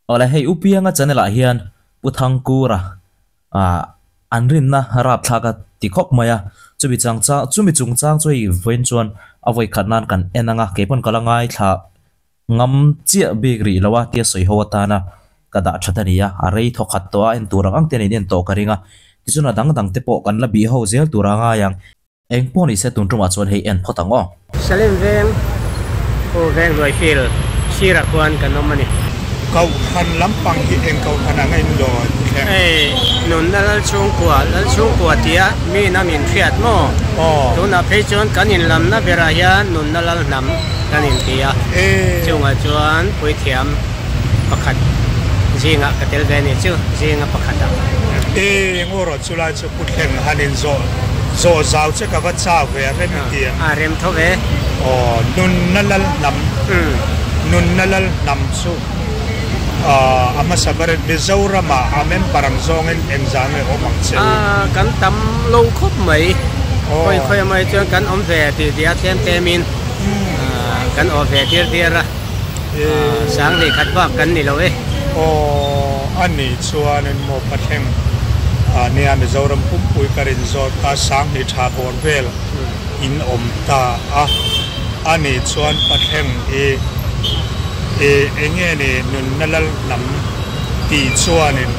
Awle hei U Pianga channel ah hian Pu Thangkura ah an rinna rapthlak a ti khawp mai a, chumi chang chang chumi chungchang chu hei vawiin chuan a vawi khat nan kan en ang a, keipawn ka la ngaithla ngam chiah bik rih lo a tia sawi ho atana ka dah that a ni a, a rei thaw khat tawh a en tur ang ang te nen en tawh ka ring a, tichuan a dang dang te pawh kan la bih ho zel tur a ngai ang. Eng pawh ni se tun tumah chuan hei en phawt ang aw. Salem veng aw veng hnuai field sirah khuan kan awm a ni. Kohhran lampang hi eng kohhran ang a in dawn thleng? Hei nunna Lalchhungkua, Lalchhungkua tia mi in a min hriat maw? Aw. Tunah phei chuan kan inlamna berah hian nunna Lalhnam kan inti a. E. Chungah chuan puithiam pakhat zingah ka tel ve a ni chu, zinga pakhatah. E, ngaw rawh chulai chu. Pu Thleng han in zawh zawh zau che ka va chau ve a rem ti em? A rem tho ve. Aw, nunna lal hnam, nunna lal hnam chu a hmasa ber in Mizoram ah a member ang zawng in engzah nge awm ang che u? A, kan tam lo khawp mai. Khawi khawi mai chuan kan awm ve tih tih a tlem tlem in kan awh ve diar diar a, Sanghnih khat bak kan ni lo e. Aw, a nih chuan in maw Pathleng nia Mizoram pumpui ka rin zawt a Sanghnih tha bawr vel in awm ta a, a nih chuan Pathleng i i enge ni nunna lal hnam tih chuan in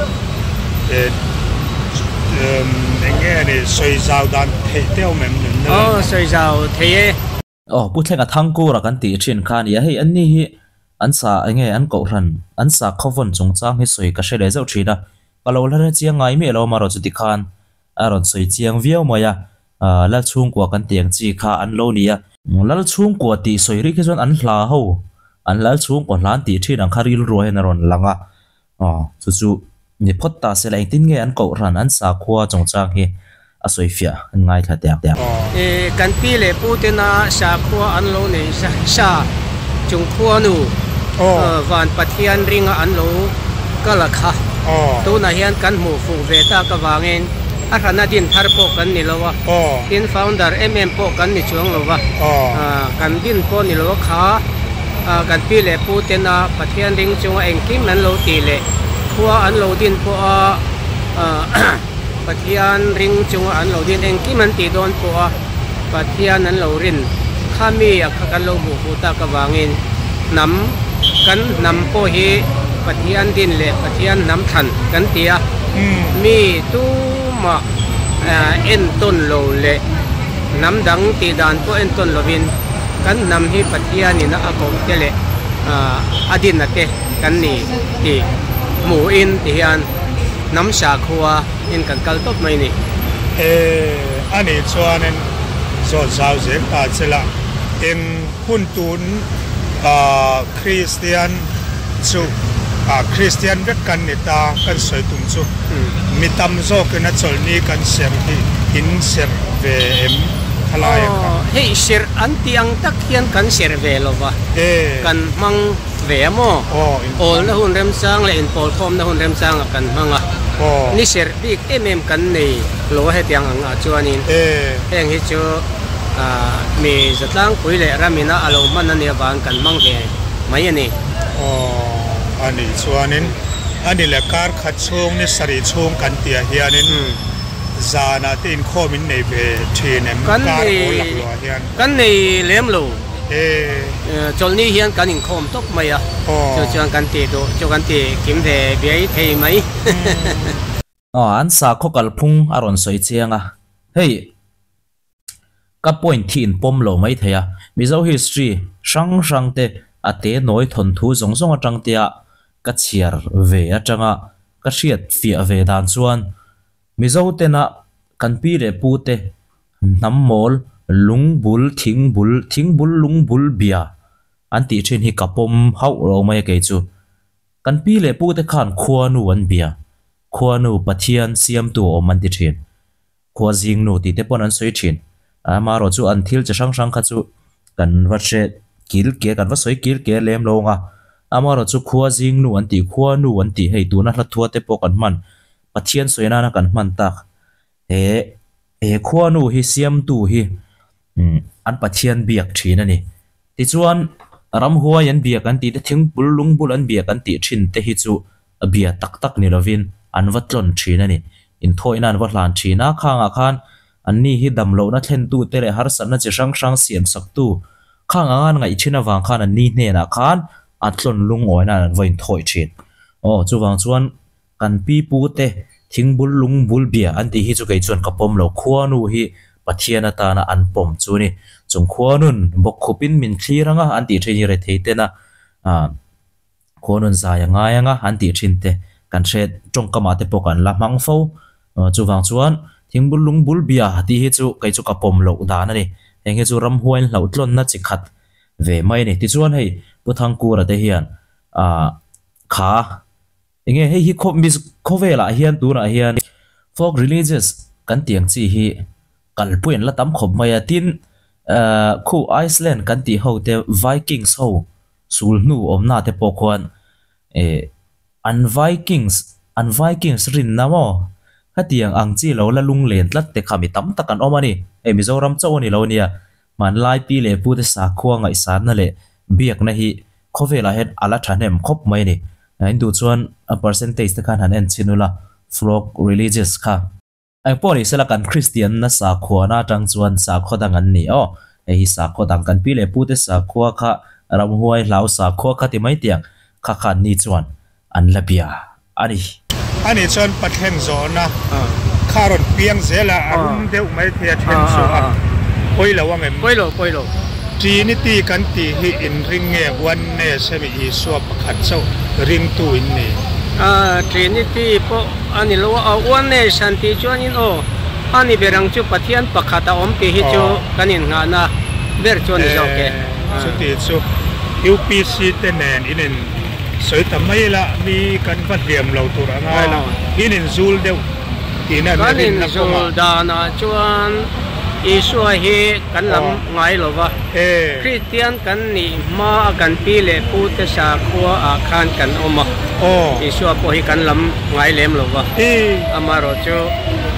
enge ni sawi zau dan theih te awm em nunna lal hnam. Aw, sawi zau thei e. Aw, Pu Thlenga Thangkura kan tih thin kha a nia, hei anni hi an sa enge an kohhran an sa khawvawn chungchang hi sawi ka hre leh zauh thin a, ka lo la hre chiang ngai miah lo amarawh chuti khan a rawn sawi chiang viau mai a, Lalchhungkua kan tih ang chi kha an lo ni a. Lalchhungkua tih sawi rih khi chuan an hla ho, an Lalchhungkua hla an tih thin ang kha rilru hian a rawn lang a, Aw, chu chu ni phawt ta se la, engtin nge an kohhran an sakhua chungchang hi a sawifiah an ngaithla teh ang. E, kan pi leh pu tena sakhua an lo nei sa chung khuanu van Pathian ringa an lo kal a kha. Tunah hian kan hmuh fuh ve tak avangin a hrana din thar pawh kan ni lo a, tin founder em em pawh kan ni chuang lo va, kan din pawh ni lo a kha. Kan pi leh pu tena Pathian ring chunga engkim an lo tih leh khua an lo din pawha Pathian ring chunga an lo din engkim an tih dawn pawha Pathian an lo rin kha mi a kha kan lo hmuh fuh tak avangin hnam kan hnam pawh hi Pathian din leh Pathian hnam thlan kan ti a, mi tumah entawn lo leh hnam dang tih dan pawh entawn lovin Kan hnam hi Pathianin a koh te leh a dinna te kan ni tih hmuhin ti hian hnam sakhua in kan kal tawp mai ni. E, a nih chuanin zawt zau zel ta che la, eng hun tun Kristian chu Kristian vek kan ni ta kan sawi tum chu mi tam zawkin a chawlhni kan serh hi in serh ve em khalai a kha. Aw, hei serh an tih ang tak hian kan serh ve lo va, kan hmang ve a maw? Awlna hun remchang leh inpawlkhawmna hun remchangah kan hmang a, ni serh bik em em kan nei lo a hetiang ang ah chuanin heng hi chu Mi zatlangpui leh ramina a lo hman a nih avang kan hmang ve mai a ni. Aw, a nih chuanin a ni leh kar khat chhung ni sarih chhung kan tih ah hianin zanah te inkhawm in nei ve thin em kar awl lak luah ah hian? Kan nei lem lo. Chawlhni hian kan inkhawm tawp mai a, chu chuan kan tih duh chu kan ti kim ve biai thei mai. Aw, an sakhaw kalphung a rawn sawi chiang a, hei ka point hi in pawm lo mai thei a, Mizo history hrang hrang te a te nawi thawnthu zawng zawng atang te a ka chhiar ve atanga ka hriat fiah ve dan chuan Mizo tena kan pi leh pu te hnam mawl lung bul thing bul thing bul lung bul bia an tih thin hi ka pawm hauh lo mai a kei chu. Kan pi leh pu te khan khuanu an bia, khuanu Pathian siamtu a awm an ti thin. Khua zingnu tih te pawn an sawi thin. Amaherawh chu an thil chi hrang hrang kha chu kan va hre kil ke, kan va sawi kil ke lem lo ang a. Amaherawh chu khua zingnu an tih, khuanu an tih hei tuna hla thua te pawh kan hman, Pathian sawi nana kan hman tak. He he khuanu hi siamtu hi an Pathian biak thin a ni. Tichuan. Ramhuai an bia kan tih te, thingbul lungbul an bia kan tih thin te hi chu bia tak tak ni lovin an va tlawn thin a ni. Inthawihna an va hlan thin a, khangah khan anni hi damlohna thlentute leh harsatna chi hrang hrang siamsaktu khang anga an ngaih thin avang khan anni hnenah khan a tlawn lungawi nan an va inthawih thin. Aw, chuvang chuan Kan pi pu te thingbul lungbul bia an tih hi chu kei chuan ka pawm lo, khuanu hi Pathian atana an pawm chu ni. Chung khuanun bawkkhupin min thlir anga an tih thin hi rethei tena khuanun zai a ngai anga an tih thin te kan hre tawngkamah te pawh kan la hmang fo. Chuvang chuan thingbul lungbul bia tih hi chu kei chu ka pawm loh dan a ni. Heng hi chu ramhuain hlauhtlawnna chi khat ve mai a ni. Tichuan hei Pu Thangkura te hian kha Enge hei hi khaw mis khawvelah hian tunah hian folk religious kan tih ang chi hi kalpui an la tam khawp mai a, tin eh khu Iceland kan tih ho te Vikings ho sul hnu awmna te pawh khuan eh an Vikings an Vikings rinna maw khatiang ang chi lo la lunglen tlat te kha mi tam tak an awm a ni, hei Mizoram chauh a ni lo nia Hmanlai pi leh pute sakhua ngaihsanna leh biakna hi khawvelah hian a la thahnem khawp mai a ni. In duh chuan a percentage te khan han en chhin ula, folk religious kha. Engpawh ni sela kan Kristianna sakhuana atang chuan sakhua dang an ni aw. Hei hi sakhua dang kan pi leh pute sakhua kha ramhuai hlau sakhua kha ti mai tiang kha khan ni chuan an la bia a ni. Ani chuan Pathian zawhna kha a rawn piang zel a, a rum deuh mai thei a then chu a pawi lo ang em? Pawi lo, pawi lo. Trinity kan tih hi inring nge Oneness hemi Isua pakhat chauh ringtu in ni? Trinity pawh a ni lo a, Oneness han tih chuanin aw a ni ber ang chu Pathian pakhat a awm tih hi chu kan innghahna ber chu a ni zawk e. Chuti chu UPC te nen in in. Sawi ta mai la, mi kan va hliam lo tur a ngai la, in inzul deuh tihna an Kan rinna kawngah. inzul danah chuan Isua hi kan lam ngai lo va, Kristian kan nih hma a kan pi leh pu te sakhua ah khan kan awm a, Isua pawh hi kan lam ngai lem lo va, amaherawh chu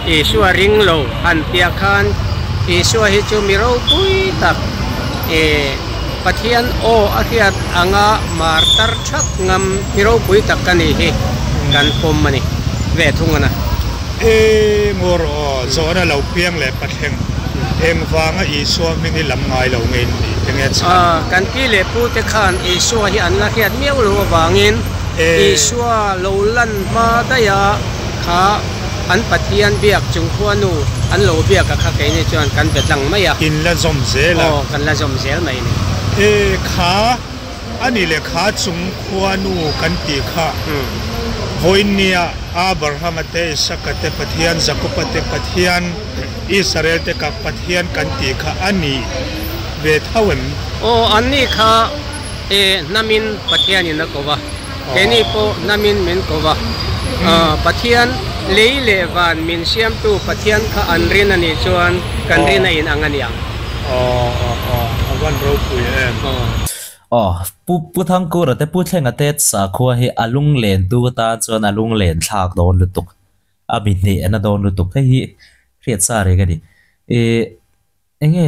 Isua ring lo han tia khan Isua hi chu mi ropui tak Pathian aw a hriat anga mar tar thak ngam mi ropui tak ka nih hi kan pawm a ni ve thung a na. E ngawr aw, zawhna lo piang leh Pathleng, engvanga Isua hming hi lam ngai lo nge in nih enge chhan? Kan pi leh pu te khan Isua hi an la hriat miau lo avangin Isua lo lan hma daih a kha An Pathian biak chung khuanu an lo biak a kha keini chuan kan be tlang mai a. In la zawm zel a. Aw, kan la zawm zel mai ni. E, kha a ni le kha chung khuanu kan tih kha. Vawiinnia Abrahama te, Isaka te Pathian, Jakoba te Pathian, Israel te ka Pathian kan tih kha a ni ve tho em? Aw, an ni kha e hnamin Pathianin a ko va. Keini pawh hnamin min ko va, Pathian lei leh van min siamtu Pathian kha an rin a nih chuan kan rin a inang a niang. Aw aw aw a van ropui em. Aw Pu Pu Thangkura te Pu Thlenga te sakhua hi a lunglen tu tan chuan a lunglen thlak dawn lutuk a mi hnehna dawn lutuk hei hi hriat sa reng a ni. Ih enge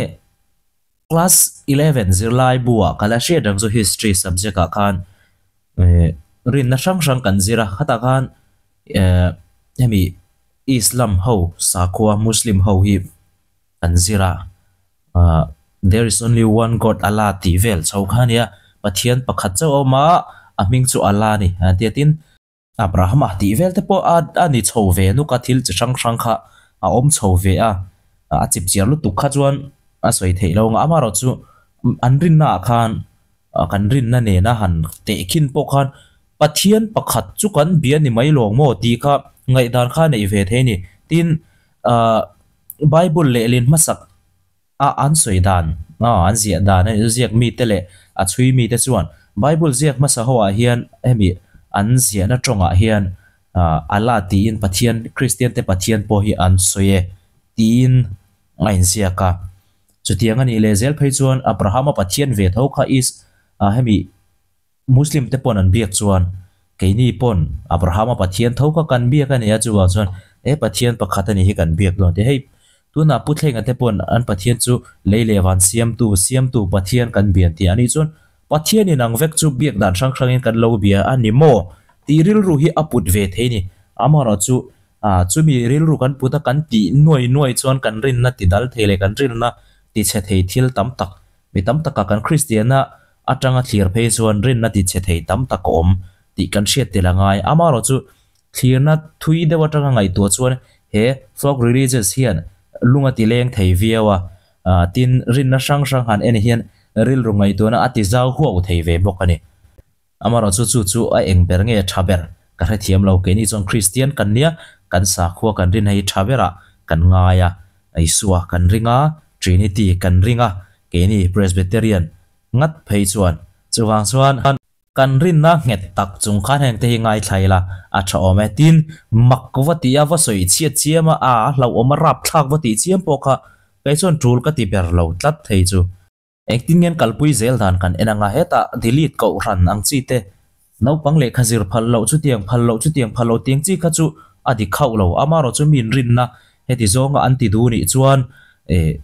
Class 11 zirlai buah ka la hriat reng chu history subject ah khan eh rinna hrang hrang kan zir a khatah khan eh hemi Islam ho sakhua Muslim ho hi kan zir a ah there is only one God Allah tih vel chho kha a nia Pathian pakhat chauh a awm a a hming chu Allah a ni an ti a tin Abrahama tih vel te pawh a a ni chho ve nuk a, thil chi hrang hrang kha a awm chho ve a, a chip chiar lutuk kha chuan a sawi theih lo ang a, amaherawh chu an rinna ah khan kan rinna nena han tehkhin pawh khan Pathian pakhat chu kan bia ni mai lawng maw tih kha ngaihdan kha a neih ve thei a ni. Tin, ah Bible lehlin hmasak A an sawi dan, a an ziah dan a ziak mite leh a chhui mite chuan Bible ziak hmasa ho ah hian hemi an ziahna tawngah hian Allah tiin Pathian, Kristian te Pathian pawh hi an sawi e tiin a inziak a. Chutiang a nih leh zel phei chuan Abrahama Pathian ve tho kha is hemi Muslim te pawn an biak chuan keini pawn Abrahama Pathian tho kha kan biak a ni a, chuvang chuan he Pathian pakhat a nih hi kan biak dawn tih hei tunah Pu Thlenga te pawn an Pathian chu lei leh van siamtu, siamtu Pathian kan bian tih a nih chuan Pathian inang vek chu biak dan hrang hrangin kan lo bia a ni maw tih rilru hi a put ve thei ni. Amaherawhchu, chumi rilru kan put a kan tih nuai nuai chuan kan rinna ti dal thei leh kan rinna ti chhe thei thil tam tak, mi tam taka kan Kristianna atanga thlir phei chuan rinna ti chhe thei tam tak a awm tih kan hriat tel a ngai. Amaherawhchu, Thlirna thui deuh atanga ngaihtuah chuan he folk religious hian lung a ti leng thei viau a, tin rinna hrang hrang han en hian rilru ngaihtuahna a ti zau huau thei ve bawk a ni. Amaherawh chu chu chu a eng ber nge tha ber ka hrethiam lo, keini chuan Kristian kan nia, kan sakhua kan rin hei tha berah kan ngai a, Isua kan ring a, Trinity kan ring a, keini Presbyterian ngat phei chuan chuvang chuan. Kan rinna nghet tak chung khan heng te hi ngaithla ila a tha awm e. Tin, mak va tih a va sawi chhiat chiam a, a hlauhawm a rapthlak va tih chiam pawh kha kei chuan tul ka ti ber lo tlat thei chu. Engtin ngen kalpui zel dan kan en anga hetah delete kohhran ang chi te, naupang lehkha zir phal loh chutiang phal loh chutiang phal loh tiang chi kha chu a dik hauh lo. Amaherawh chu min rinna heti zawnga an ti duh nih chuan eh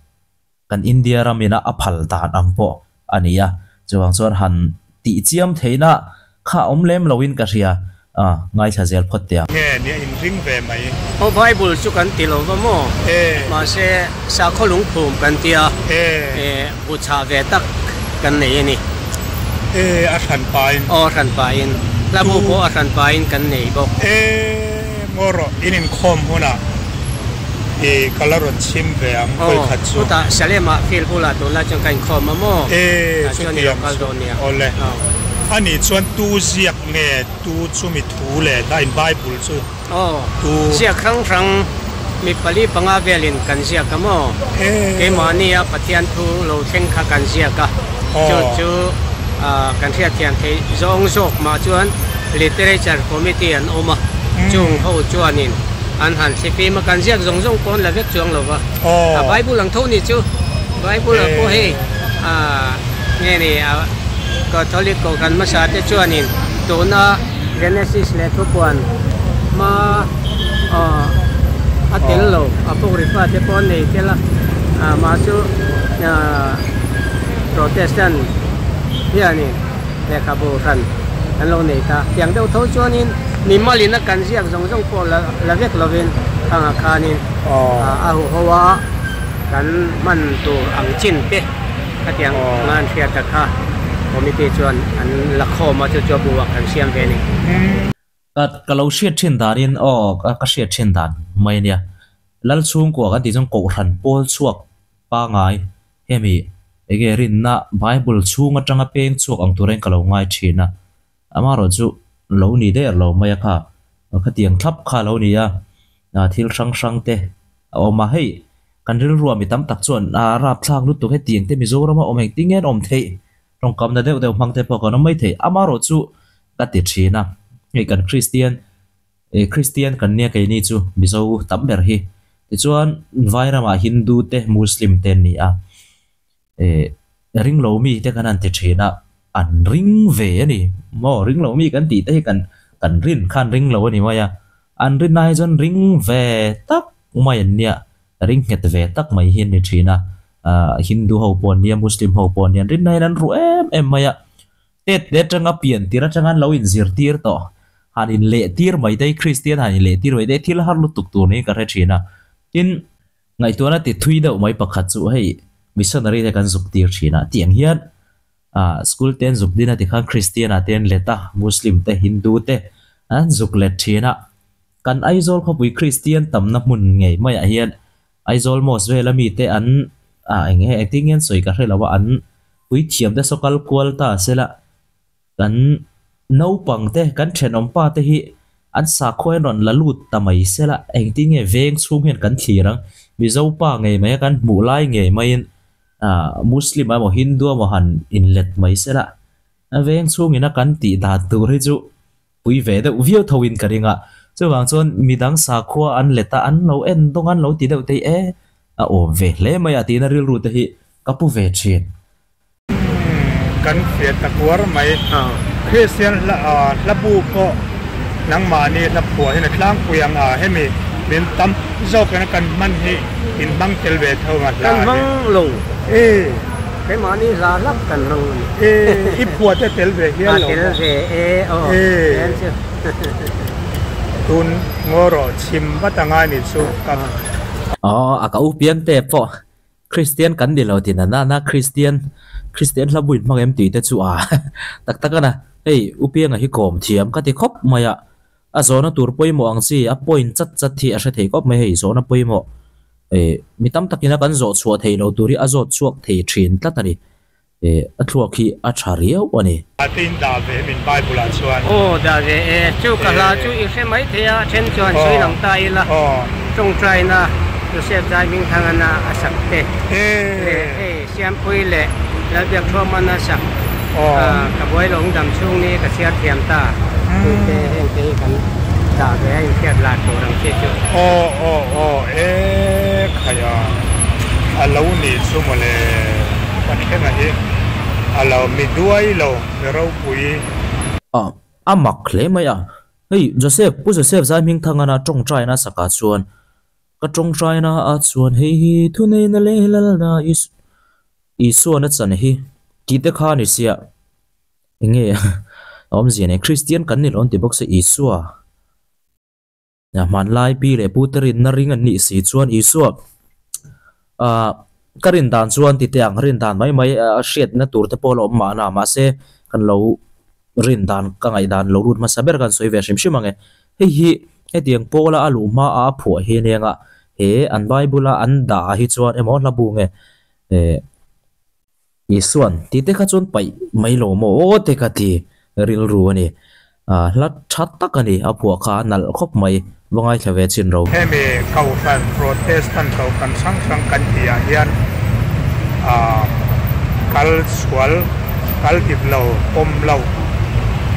Kan India ram ina a phal dan ang pawh a ni a, chuvang chuan han tih chiam theihna kha awm lem loin ka hria, a ngaithla zel phawt teh ang. Nge nia in ring ve mai. Aw Bible chu kan ti lo va maw? E. Mahse sakhaw lungphum kan tia E. E bu chhah ve tak kan nei a ni. E a hran pain. Aw a hran pain. Hla bu pawh a hran pain kan nei bawk. E ngaw rawh in inkhawm hunah. I ka la rawn chhim ve ang khawi khat chu. Aw, chutah Salem-ah field bulah tunlai chuan ka inkhawm a maw? E, chutiang chu. Awle. Ani chuan tu ziak nge tu chumi thu leh hla in Bible chu Aw, tu. Ziak hrang hrang mi pali panga velin kan ziak a maw? E. Keimahnia Pathian thu lo thleng kha kan ziak a, chu chu kan hriatthiam theih zawng zawk mah chuan Literature Committee an awm a, chung ho chuanin an han thlifim a, kan ziak zawng zawng pawh an la vek chuang lo va, a Bible ang tho ni chu, Bible ah pawh hei nge ni a Catholic kohhran hmasa te chuanin tuna Genesis leh thupuan hma a tel lo, Apocrypha te pawh an nei tel a, mah chu Protestant hianin. Lehkhabu hran kan lo nei ta. Tiang deuh tho chuanin mimalin a kan ziak zawng zawng pawh la la vek lovin khangah khanin a huho a kan hman tur ang chin te khatiang ngan hriat a kha committee chuan an la khawm a chu chu a bu ah kan siam ve a ni. Ka ka lo hriat thin danin aw ka hriat thin dan mai ania. Lal chhungkua kan tih chuan kohhran pawl chhuak pangai hemi enge rinna Bible chhung atanga peng chhuak ang turin ka lo ngai thin a. Amaherawh chu lo ni der lo mai a kha khatiang thlap kha lo ni a thil hrang hrang te a awm a. Hei kan rilrua mi tam tak chuan a rapthlak lutuk hetiang te Mizorama awm engtin nge an awm theih Tawngkamna deuh deuh hmang te pawh kan awm mai thei. Amaherawh chu ka ti thin a, hei kan Kristian, eh Kristian kan nia keini chu Mizo tam ber hi. Tichuan Vairamah Hindu te Muslim te an ni a, eh ringlo mi te kan han ti thin a, an ring ve a ni maw? Ringlo mi kan tih te hi kan kan rin khan ringlo a ni mai a, an rinna hi chuan ring ve tak mai an nia. Ring nghet ve tak mai hi an ni thin a, ahh Hindu ho pawh an nia, Muslim ho pawh an nia, an rinna hian an ruh em em mai a, tet te atanga pian tir atanga an lo inzirtir tawh, han inleh tir mai te hi Kristian han inleh tir mai te hi thil har lutuk tur niin ka hre thin a, tin, ngaihtuahna ti thui deuh mai pakhat chu hei missionary te kan zuk tir thin a, tiang hian ahh school te an zuk din a tikhan Kristian ah te an let a, Muslim te Hindu te an zuk let thin a. Kan Aizawl khawpui Kristian tamna hmun ngei maiah hian Aizawl Mosque vela mite an ah eng nge engtin nge an sawi ka hre lo a, an puithiam te saw kal kual ta sela kan naupang te kan thenawm pa te hi an sakhua hian rawn la lut ta mai sela engtin nge veng chhung hian kan thlir ang Mizo pa ngei mai a kan hmuh lai ngei maiin ah Muslim emaw Hindu emaw han inlet mai sela a veng chhungin a kan tih dan tur hi chu Pui ve deuh viau tho in ka ring a, chuvang chuan midang sakhua an let a, an lo en dawng an lo ti deuh te e, a awm ve hle mai a tiin a rilru te hi ka pu ve thin. Kan fiah ta kuar mai. Kristian hla bu pawh nangmahni hla phuah hian a tlangpui ang a, hemi min tam zawkin a kan hman hi in hmang tel ve tho ang a hla Kan hmang lo. E. Keimahni hla hlak kan hmang a ni. E, i phuah te tel ve hial lo maw? A tel ve e, aw. E, tun ngaw rawh chhim vat anga ni chu ka. Aw, a ka u piang te pawh Kristian kan ni lo tih na nana Kristian Kristian hla buin hmang em tih te chu a tak tak a na. Hei u pianga hi kawm thiam ka ti khawp mai a, a zawhna tur pawimawh ang chi a point chat chat hi a hre thei khawp mai hei zawhna pawimawh eh mi tam takin a kan zawh chhuah thei lo tur hi a zawt chhuak thei thin tlat a ni. Eh a thluak hi a tha riau a ni. A te in dah ve min Bible ah chuan. Aw dah ve e, chu ka hla chu i hre mai thei a, then chuan sawi lang ta ila, tawngtaina Joseph Zai Hmingthangana a sak te leh hei Siampui leh Lalbiakthuamana sak ka buai lo dam chhung ni ka chhiar thiam ta tih te heng te hi kan dah ve a inhriat lar tur ang chi chu. Aw aw aw e khaia a lo nih chu mawle Pathiana hi a lo mi duai lo mi ropui. A a mak hle mai a, hei Joseph Pu Joseph Zaihmingthangana tawngtaina sakah chuan ka tawngtaina ah chuan hei hi thuneihna leh lalna Isuana chan hi tih te kha a ni sia enge a awmzia nen Kristian kan ni lo an ti bawk se Isua. Hmanlai pi leh pu te rinna ring an nih si chuan Isua ah ka rin dan chuan ti teh ang rin dan mai mai a hriatna tur te pawh a la awm mahna mahse kan lo rin dan ka ngaih dan lo lut hmasa ber kan sawi ve hrim hrim ang e. Hei hi hetiang pawla a luh hma a a phuah hi aniang a he an Bible a an dah ah hi chuan emaw hla bu nge eh Isuan tih te kha chuan paih mai lo maw aw te ka ti rilru a ni. Ah hla tha tak a ni, a phuah kha a nalh khawp mai, va ngaithla ve chin ro. Hemi Kohhran Protestant Kohhran hrang hrang kan tih ah hian ah kal sual, kal dik lo, pawm lo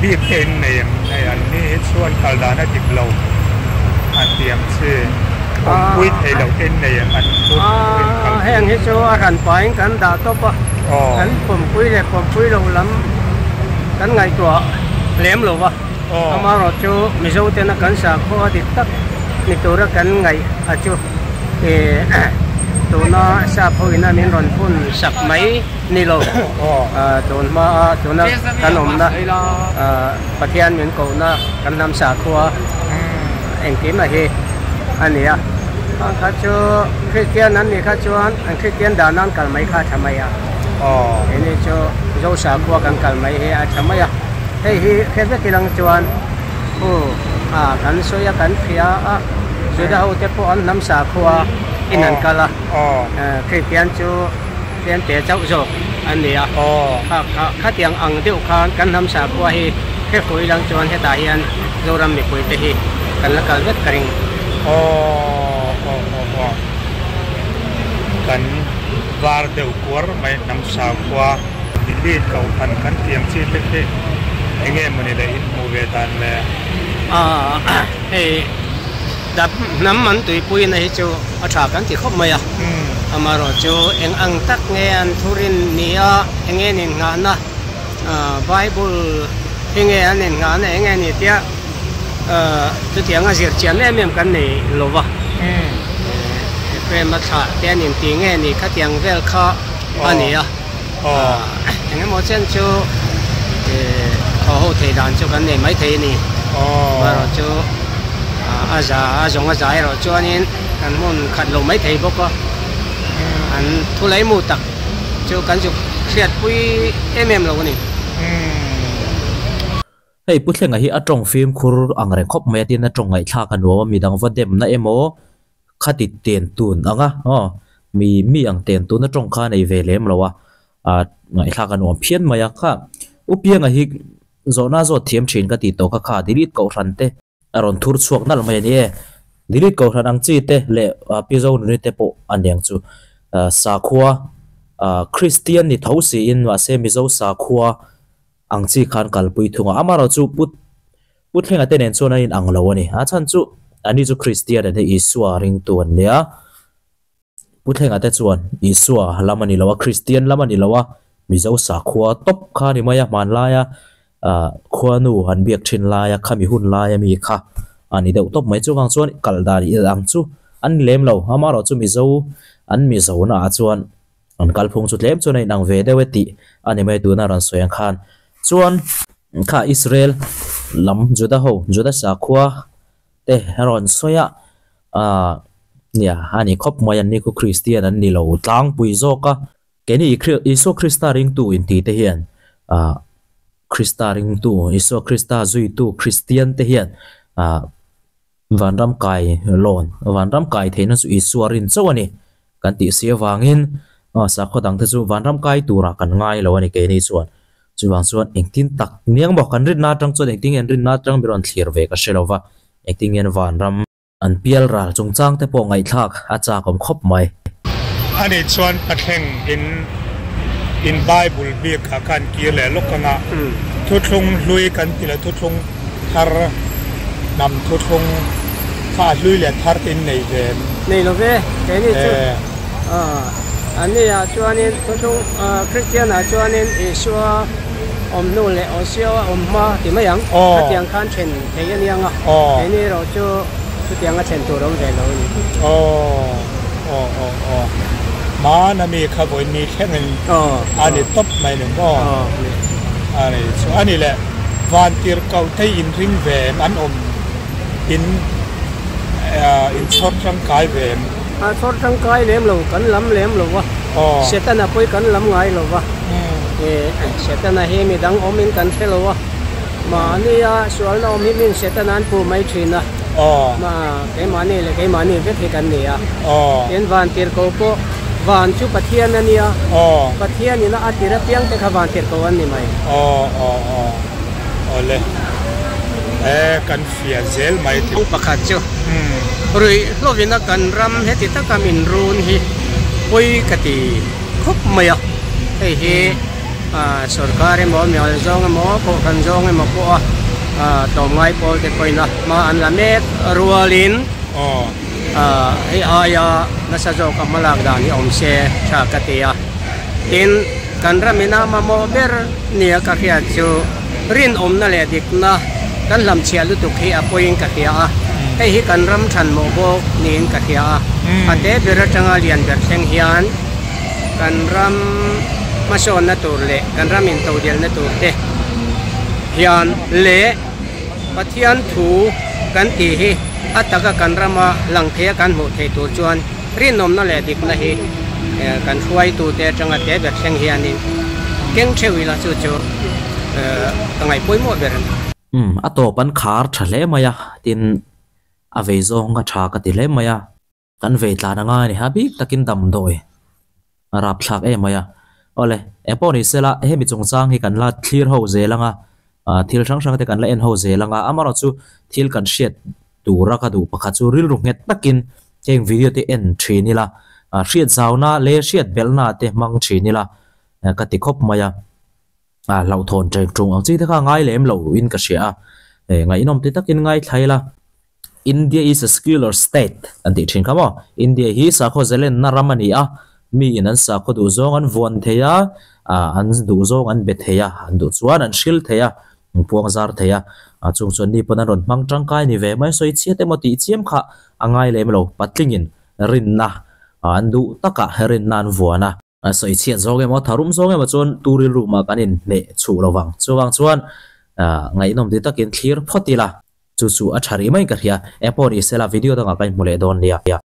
bik te in nei em? Hei an ni hi chuan kal dan a dik lo an ti ang chi. Awmpui thei loh te in nei em an chu in kal. Heng hi chu a hran pahin kan dah tawp a, kan pawmpui leh pawmpui loh lam kan ngaihtuah lem lo va, amaherawh chu Mizo tena kan sakhaw a dik tak ni tura kan ngaih a chu tuna sap ho ina min rawn phun sak mai ni lo, tun hmaa tuna kan awmna Pathian min kohna kan hnam sakhua engkim a hi a ni a. Khang kha chu Kristian an nih kha chuan an Kristian dan an kal mai kha a tha mai a. Keini chu Zo sakhua kan kal mai hi a tha mai a. Hei hi hre vek ilang chuan khu a kan sawi a kan hria a Juda ho te pawh an hnam sakhua in an kal a. Kristian chu Tlem te chauh zawk an ni a, kha kha khatiang ang deuh khan kan hnam sakhua hi hrefuh ilang chuan hetah hian Zoram mipui te hi kan la kal vek ka ring. Aw aw aw aw kan var deuh kuar mai hnam sakhua. Delete kohhran kan tih ang chi te khi enge mawni le in hmuh ve dan le? Aaa hei dap hnam an tuipuina hi chu a tha kan ti khawp mai a, amaherawh chu eng ang tak nge an thurin ni a, eng nge an innghahna Bible hi nge an innghahna eng nge ni tia chutiang a zir chian em em kan nei lo va, Ephraim a thlah te an inti nge ni khatiang vel kha a ni a, eng emaw chen chu thaw ho thei dan chu kan nei maithei a ni, amaherawh chu a za a zawng a za erawh chuanin. Kan hmun khat lo mai thei bawk a, an thu lei mu tak chu kan zuk hriatpui em em lo a ni. Hei Pu Thlenga hi a tawng fimkhur ang reng khawp mai a tin a tawng ngaihthlak a nuam a midang va demna emaw khati ten tun ang a aw mi mi ang ten tun a tawng kha a nei ve lem lo a ah ngaihthlak a nuam phian mai a kha U Pianga hi zawhna zawt thiam thin ka tih tawh kha kha delete kohhran te. A rawn thur chhuak nalh mai a ni e. Delete Kohhran ang chi te leh Pi Zonuni te pawh a niang chu sakhua Kristian ni tho siin mahse Mizo sakhua ang chi khan kalpui thung a. Amaherawhchu Pu Pu Thlenga te nen chuan a inang lo a ni. A chhan chu ani chu Kristian an ni Isua ringtu an nia. Pu Thlenga te chuan Isua lam a ni lo a, Kristian lam a ni lo a, Mizo sakhua tawp kha a ni mai a, hmanlaia khuanu an biak thin laia khami hun laia mi kha a ni deuh tawp mai. Chuvang chuan kal dan il ang chu an ni lem lo, amaherawhchu Mizo an Mizo naah chuan. An kalphung chu tlem chuan a inang ve deuh e tih a ni mai tuna rawn sawi ang khan. Chuan kha Israel lam Juda ho Juda sakhua te a rawn sawi a aah nia a ni khawp mai an ni khu Kristian an ni lo tlangpui zawk a. Keini Isua Krista ringtu inti te hian aah Krista ringtu Isua Krista zuitu Kristian te hian aah Vanram kai lawn, Vanram kai theihna chu Isua rin chauh a ni kan tih si avangin sakhaw dangte chu Vanram kai turah kan ngai lo a ni keini chuan. Chuvang chuan engtin tak niang maw kan rinna atang chuan engtin nge an rinna atang mi rawn thlir ve ka hre lo va, engtin nge an Vanram an pial ral chungchang te pawh ngaihthlak a chak awm khawp mai. Ani chuan Pathleng in in Bible bik ah khan kir leh lawk anga thuthlung hlui kan ti leh thuthlung thar hnam thuthlung kha a hlui leh thar te in nei ve em? Nei lo ve, keini chu an ni ah chuanin thuthlung Kristian ah chuanin Isua awm hnu leh Osio a awm hma ti mai ang, khatiang khan then thei a nia nga, keini erawh chu chutianga then tur awm ve lo a ni. Aw aw aw Hmana mi kha vawi ni thlengin a ni tawp mai ni maw? A ni chu a ni le vantir ko te in ring ve em an awm in in chhawr tangkai ve em? A chhawr tangkai lem lo kan lam lem lo va Setana pawh kan lam ngai lo va Setana hi midang awm in kan hre lo a mahnia sualna awm hi min Setana an puh mai thin a. Ma keimahni leh keimahni vek hi kan ni a. Tin vantirhkoh pawh van chu Pathian a nia. Pathian ina a tir apiang te kha vantirhkoh an ni mai. Awle e kan fiah zel mai thei. Pakhat chu ruih hlawina kan ram heti taka min run hi pawi ka ti khawp mai a. Hei hi Sorkar emaw mial zawng emaw kohhran zawng emaw pawha tlawmngai pawl te pawhin a hma an la mek rualin hei aia nasa zawka hmalak dan hi awm se tha ka ti a. Tin, kan ramina mamawh ber nia ka hriat chu rinawmna leh dikna kan hlamchhiah lutuk hi a pawiin ka hria a, hei hi kan ram thanmawh bawk niin ka hria a, a te ber atanga lian ber thleng hian. Kan ram hmasawnna tur leh kan ram intodelna tur te hian leh Pathian thu kan tih hi a taka kan rama lang theia kan hmuh theih tur chuan rinawmna leh dikna hi kan hruaitute atanga te ber thleng hianin keng theuh ila chu chu ka ngaih pawimawh ber a ni. Umm a tawp an khar tha hle mai a, tin a vei zawng a tha ka ti hle mai a. Kan vei tlan anga ni ha bik takin damdawi a rapthlak em mai a. Awle, engpawh ni sela hemi chungchang hi kan la thlir ho zel anga, thil hrang hrang te kan la en ho zel anga, amaherawh chu thil kan hriat tura ka duh pakhat chu rilru nghet takin heng video te en thin ila, hriat zauna leh hriat belhna te hmang thin ila ka ti khawp mai a. Hlauhthawn ṭeng ṭung ang chi te kha ngai lem lo in ka hria a, ngaihnawm ti takin ngaithla ila. India is a secular state an tih thin kha maw? India hi sakhaw zalenna ram a ni a, mi in an sakhaw duh zawng an vuan thei a, an duh zawng an be thei a, an duh chuan an hril thei a, an puang zar thei a, chung chuan ni pawn an rawn hmang tangkai ni ve mai sawi chhiat emaw tih chiam kha a ngai lem lo, patlingin rinna an duh takah rinna an vuan a. A sawi chhiat zawng emaw tharum zawng emaw chuan tu rilru mah kan inhneh chhuh lo vang. Chuvang chuan ngaihnawm ti takin thlir phawt ila, chu chu a tha rih maiin ka hria. Engpawh ni sela video dangah ka inhmu leh dawn nia.